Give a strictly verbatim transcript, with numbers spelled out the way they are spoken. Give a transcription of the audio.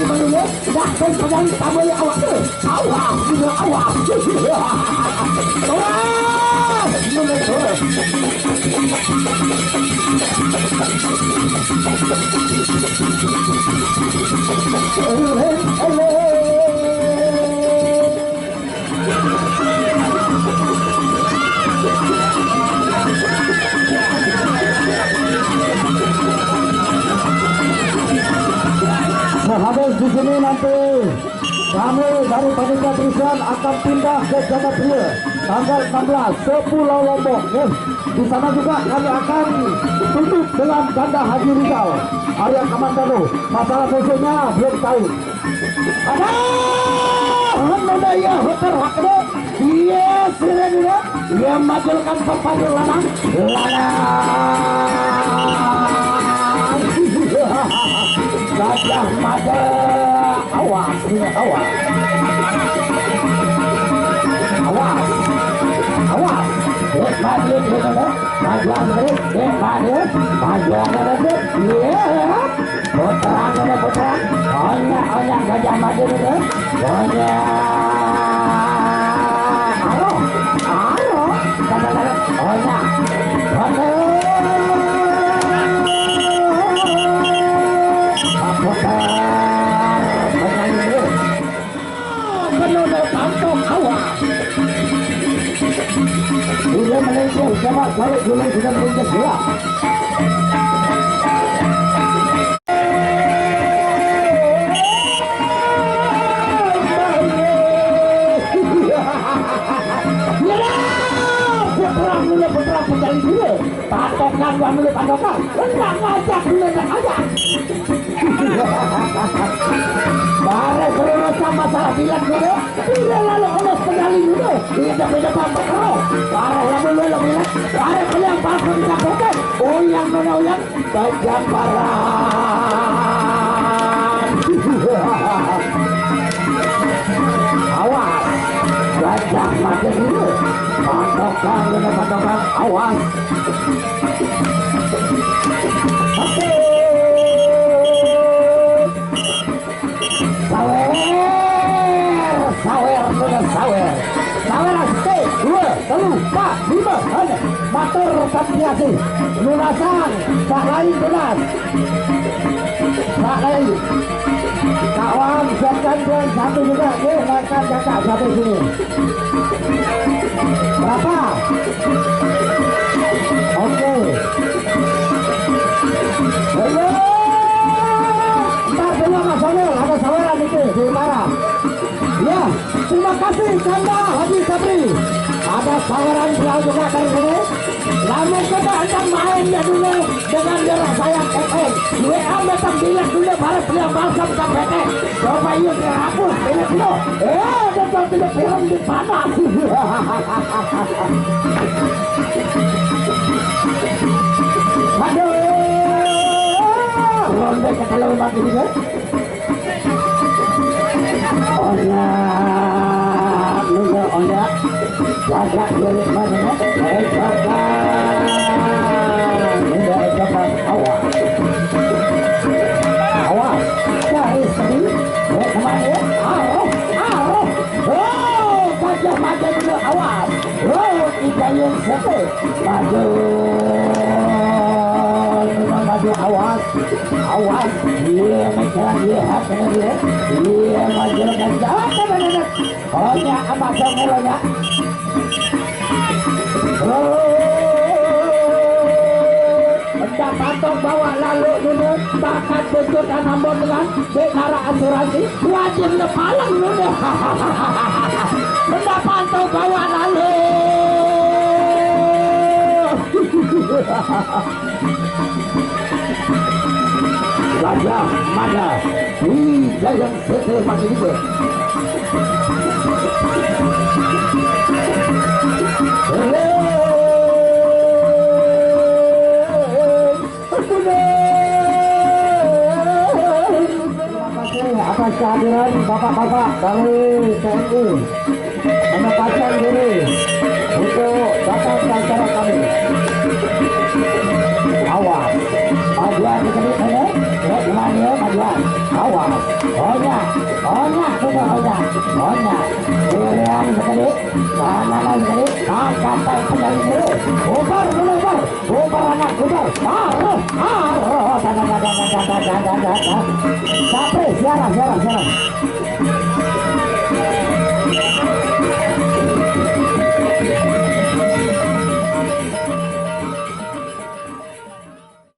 Dah, kau pegang tambah awak tu. Awas, awas. Awas. Sehabis di sini nanti kami dari panitia Tristan akan pindah ke Jagapria tanggal enam belas, Sepulau Lombok, ya. Di sana juga kami akan tutup dengan Ganda Haji Rizal, Arya Kamandano. Masalah musuhnya belum tahu. Ada, ada ya, hotel hakde. Iya, sira dulu. Iya, majulkan pepadu lanang. Lanang. Gajah Mada. Awas, ini awas. Awas. Awas. Wes maju dulu. Maju dulu. Wes maju. Maju dulu. Iya. Putra, ada putra. Onya, onya, Gajah Mada itu. Onya. Aroh, aroh. Kata-kata, onya. Onya. Putra. Penyanyi itu. Penuh dari pantong awak. Dia melintir, coba kalau dulu sudah melintir gila. Perang dulu, perang pencari dulu. Patokan, dua dulu, patokan. Enggak ngajak dulu, enggak ngajak. Bare seluruh sama salah bilang dulu. Iya, lalu olos penyali dulu. Iya, beda bambang terus. Bare lalu lu, lu bilang. Bare beliau bangsa dicapokan. Uyang nona uyang. Bajang parang. Awas. Gajah Mada dulu. Patokan, nona patokan. Awas. Oke. Sawer, sawer, nona sawer. Sawer, satu, dua, telu, empat, lima, hana. Matur tampi asih. Lunasan, tak lain lunas. Tak lain. Kawan, siapkan tuan satu juga. Oke, makan kakak satu sini. Berapa? Oke. Ayo. Ntar dulu, Mas Sonil, ada saweran itu di utara. Ya, terima kasih Kanda Haji Sabri. Ada saweran beliau juga dari sini. Lamun kita hendak main ya dulu dengan darah saya kepeng. W A datang bilang dulu baru beliau balsam ke P T. Coba yuk dihapus, ini dulu. Eh, betul tidak film di panas. Aduh, ronde ke kalau lagi ini. Onya, nunda onya. Jaga diri mana? Eh, jaga. Nunda, eh, jaga. Awas. Awas. Dari sini. Eh, kemana ya? Aroh, aroh. Oh, Gajah Mada dulu. Awas. Oh, kita yang satu. Maju. Maju, awas. Awas. Iya, macam iya, hati dia. Iya, maju dengan jalan, teman-teman. Onya, apa songolonya? Oh, udah patok bawa lalu dulu. Bakat betul tanam dengan. Dekara asuransi, wajib nepalang lu deh. Pendapat tau bawa lalu. Gajah Mada, Wijaya Sete Mati juga. Terima kasih atas kehadiran bapak-bapak dari T N I menempatkan diri untuk datang ke acara kami. Awas, majuan dikit ini, ya, gimana ya, majuan. Awas. Onya. Onya, sudah onya. Onya. Pilihan sekali. Kanan sekali. Angkat tangan sekali. Bubar, bubar, bubar. Bubar anak, bubar. Taruh, taruh. Dah, dah, dah, dah, dah, dah, dah, dah, dah. Sapri, siara, siara, siara.